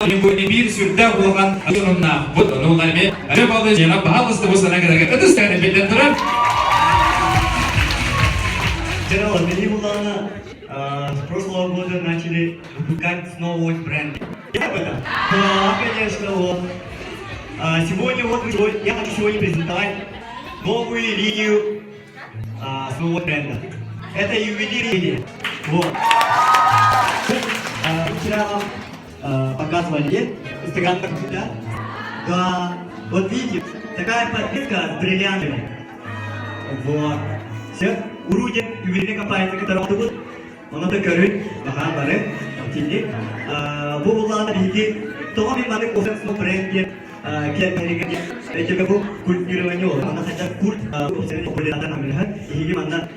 Биир сүрдээх улахан сонуннаахпыт. Ону эмиэ Павлович баһаалыста бу сана кэлэргэ ытыс тыаһын биллэн турар. Вчера Милана с прошлого года начали выпускать снова бренд. Я об этом? Да, конечно, вот. Сегодня вот я хочу сегодня презентовать новую линию своего бренда. Это ювелирные. Вот. Вчера вам показывали Инстаграм, да? Да. Вот видите, такая подписка с бриллиантами. Вот. Все. Уруде ювелирная компания, которая тут. Оны да көрүн, баха бары, тинник. Бу буллаана биһиги тоҕо мин маннык офис бренд диэн киэркэригэр эчэгэ бу культирование ол. Манна сылдьар культ популярдан амылыһар. Биһиги манна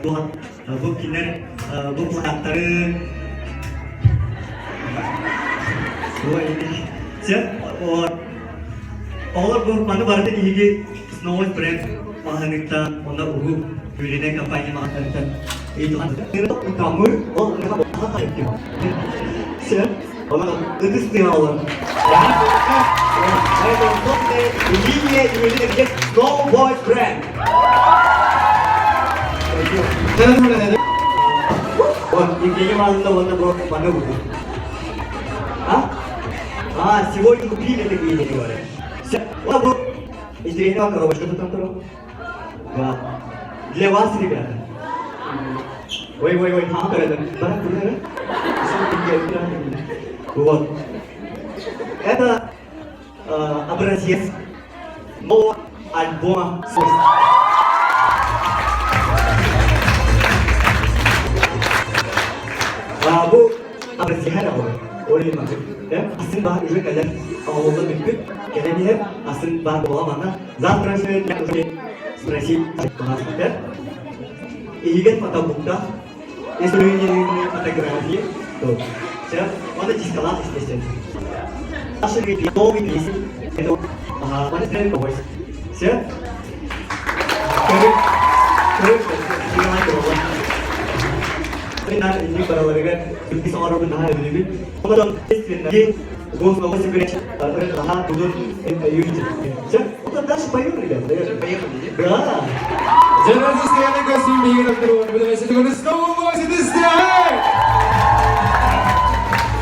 бу кинилэр бу плакаттары Оҕолор бу маны барытын биһиги Snow бренд маҕаһыыныттан уонна уһук ювелирнай компания маҕаһыыныттан Ытыс тыаһа олор. Линия ювелирных Snow Boys бренд. Вот, Евгения Ивановна, вот это маны А? А, сегодня купили такие, говорят. Вот, интересная коробочка тут там. Да. Для вас, ребята. Ой, ой, ой, Вот. Это образец нового альбома «Свойств». Бу образеһа ол. Ол Асын баар уже кэлэр оҕолор бүппүт. Кэлэн иһэр асын баар буола манна. Завтра же я уже спросить да? Иһигэр фотобукта, если вы не фотографии, то все, он дискалат, естественно. Наши новые песни, это ага, все. Дальше поем, ребята. Поехали. Да. Журналисты костюм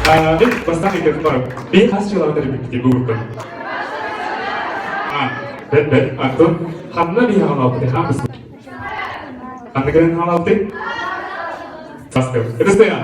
Мен бастан айтып Мен хас жылабытар бипти бүгүн. А, бет бет, аттын ханна би хаалалты хамыс. Ханна хаалалты? Састым. Это стоял.